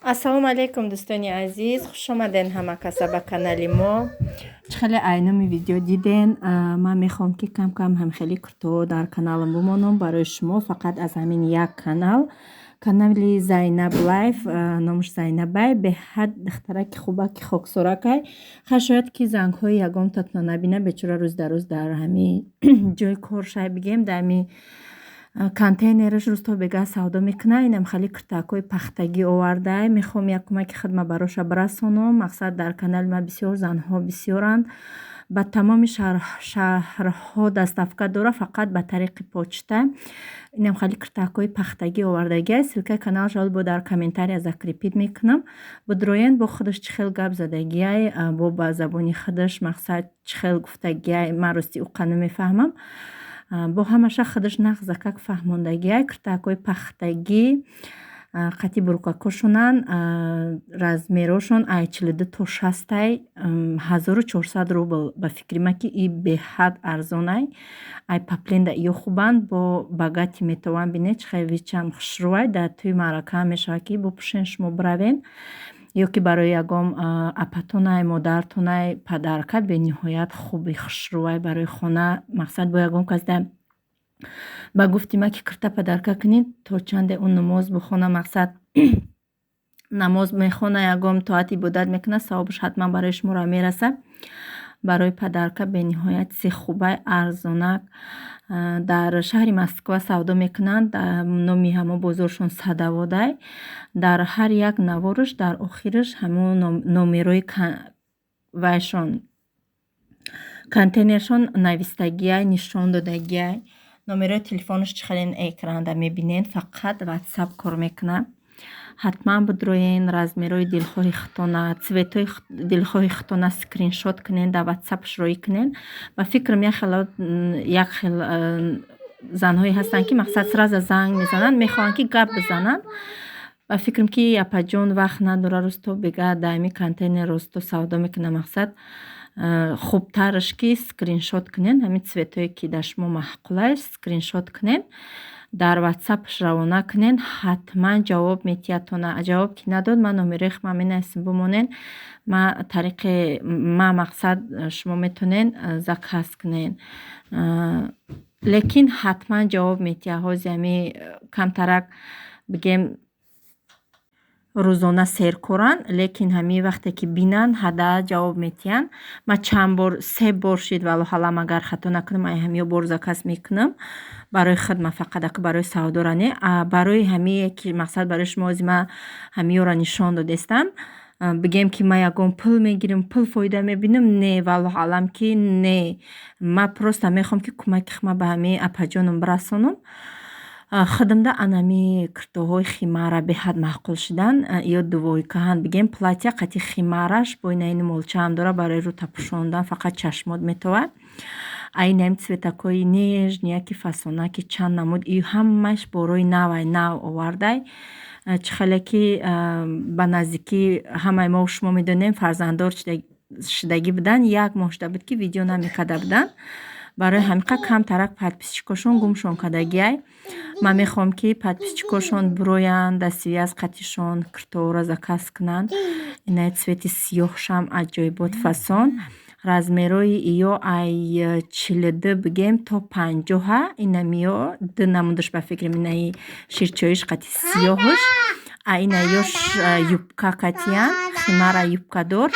Ассалому алайкум, дӯстони азиз, хушомаден ҳама каса ба канали мо. Чӣ хеле айноми видео диден, ман мехоҳам, ки кам-кам ҳамхели куртаҳо дар каналам бимонам барои шумо. Фақат аз ҳамин як канал, канали Зайнаб Лайф, номаш Зайнабай, беҳад духтараки хубаки хоксоракай. Ха, шояд ки зангҳои ягонтатона набина, бечора рӯз дар рӯз дар ҳамин ҷои кор шай, бигем, дар ҳамин контейнераш рӯз то бегаҳ савдо мекунад. Инам хеле куртакҳои пахтагӣ овардай. Мехоҳам як кӯмаки хидмат бароша бирасонам. Мақсад, дар канали ман бисёр занҳо бисёранд. Ба тамоми шаҳрҳо доставка дора, фақат ба тариқи почта. Инам хеле куртакҳои пахтагӣ овардагиаст. Ссылкаи каналашро бо дар комментария закрепить мекунам. Бидроен, бо худаш чӣ хел гап задагиай, бо ба забони худаш, мақсад, чӣ хел гуфтагиай, ман рости уқа намефаҳмам. Бо ҳамаша худаш нағзакак фаҳмондагиай. Куртакҳои пахтагӣ қати брюкакошонанд, размерошон ай 42 то 60-ай, 1400 рубл. Ба фикри ман, ки и беҳад арзонай. Ай поплинда иё хубанд, бо богатый метавонанд. Бинед, чӣ хел вичам хушрӯай. Дар тӯи маъракаам мешавад, ки бипӯшен, шумо биравен, ё ки барои ягон апатонай, модаратонай подарка бениҳоят хуби хушрӯай барои хона. Мақсад, бо ягон кас да ба гуфти ман, ки курта подарка кунед, то чанде ӯ намоз бихона, мақсад, намоз мехона, ягон тоат ибодат мекунад, савобаш ҳатман барои шуморо мерасад. Барои подарка бениҳоят чизи хубай, арзонак. Дар шаҳри Москва савдо мекунанд, номи ҳамон бозоршон Садоводай. Дар ҳар як навораш дар охираш ҳамон номерои вайшон, контейнершон навистагиай, нишон додагиай. Номерои телефонаш чӣ хеле экранда мебинед, фақат Ватсап кор мекунад. Ҳатман бидроен, размерҳои дилхоҳи худтона, цветҳои дилхоҳи худтона скриншот кунен, дар Ватсапш роӣ кунен. Ба фикрам, як хел занҳое ҳастанд, ки, мақсад, сразу занг мезананд, мехоҳанд, ки гап бизананд. Ба фикрам, ки апаҷон вақт надорад, рӯз то бегаҳ дар ҳамин контейнер росто савдо мекунад. Мақсад, хубтараш, ки скриншот кунен, ҳамин цветҳое, ки дар шумо маъқул аст, скриншот кунен, дар Ватсапш равона кунен, ҳатман ҷавоб медиҳад. Ҷавоб ки надод, ман номерои худам менависам, бимонен, ма тариқи ма, мақсад, шумо метавонен заказ кунен, лекин ҳатман ҷавоб медиҳад. Ҳози ҳами камтарак, бигем, рӯзона серкоранд, лекин ҳамин вақте ки бинанд, ҳада ҷавоб медиҳанд. Ман чанд бор, се бор шид, валлоҳу алам, агар хато накунам, ай ҳамиё бор заказ мекунам барои худман, фақат ака барои савдора не, барои ҳамие ки, мақсад, барои шумо ҳози ман ҳамиёро нишон додестам. Бигем, ки ман ягон пул мегирам, пул фоида мебинам, не, валлоҳу алам, ки не. Ман просто мехоҳам, ки кӯмаки худма ба ҳамин апаҷонам бирасонам. Худамда анами куртаҳои химара беҳад маъқул шуданд. Ё двойкаҳанд, бигем, платья қати химараш, бо инаини молчаам дора барои рӯта пӯшондан, фақат чашмот метовад. Айнаим цветакҳои нежный, яки фасонаки, чанд намуд, и ҳамааш борои навай, нав овардай. Чӣ хеле ки ба наздикӣ ҳамаи мо шумо медонем, фарзанддор шудагӣ буданд, як моҳ шуда буд, ки видео намекарда буданд. Барои ҳамин қадр камтарак подписчикошон гумшон кардагиай. Ман мехоҳам, ки подписчикошон бироянд, дар связь қатишон, куртаҳоро заказ кунанд. Инаи цвети сиёҳшам аҷоибот фасон. Размерҳои иё ай 42, бигем, то 50-а. Инамиё ду намудаш, ба фикрам, инаи ширчоиш қати сиёҳуш, а ина ёш юбка катиян, химара юбкадор.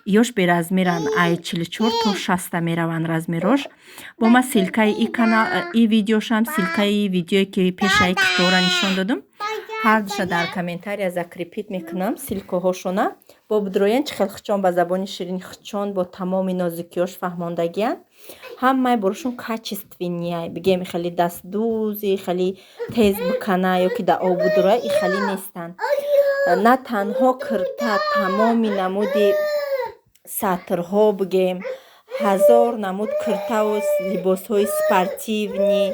Ёш беразмеранд, ай 44 то 60-а мераванд размерош. Бо ма ссылкаи и канал, и видеошам, ссылкаи видеое, ки пешаи китора нишон додум, ҳардуша дар комментария закрепить мекунам ссылкаҳошона. Бо бидроян, чӣ хел хучон, ба забони ширини хучон, бо тамоми нозукиёш фаҳмондагиянд. Ҳамаи борошон качественныйай, бигем, хеле дастдӯзи, хеле тез бикана ё ки дар об будурай, и хеле нестанд. На танҳо кирта, тамоми намуди сатрҳо, бигем, ҳазор намуд киртаву либосҳои спортивный,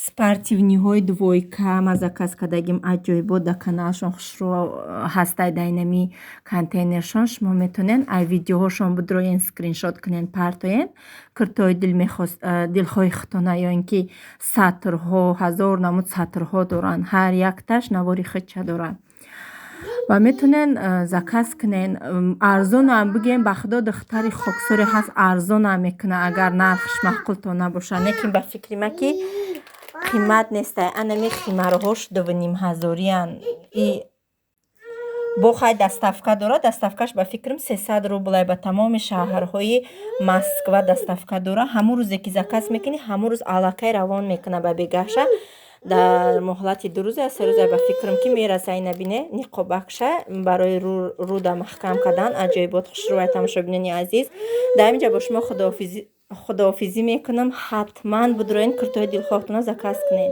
спортивныйҳои двойка ма заказ кардагим, аҷоибот дар каналшон хушрӯ ҳастай. Дар инами контейнершон шумо метавонед ай видеоҳошон бидроен, скриншот кунен, партоен киртаҳои дилхоҳи худтона, ё ин ки сатрҳо, ҳазор намуд сатрҳо доранд, ҳар якташ навори худча дорад. Ва метавонен заказ кунен. Арзонам бигӯем, ба худо, духтари хоксоре ҳаст, арзонам мекунад, агар нархш маъқултон набошад. Лекин ба фикри ман, ки қимат нестай. Анами химарҳош 2500-иян. И бо хай доставка дорад. Доставкаш, ба фикрам, 300 рублай, ба тамоми шаҳрҳои Москва доставка дорад. Ҳамун рӯзе ки заказ мекунӣ, ҳамун рӯз аллакай равон мекунад ба бегаҳша. Дар муҳлати 2 рӯза ё 3 рӯза, ба фикрам, ки мераса. Ина бине, ниқобакша барои рӯда маҳкам кардан, аҷоибот, хушрӯяй. Тамошобинони азиз, дар ҳамин ҷо бо шумо худоҳофизӣ мекунам. Ҳатман будроен, куртои дилхоҳтона заказ кунед.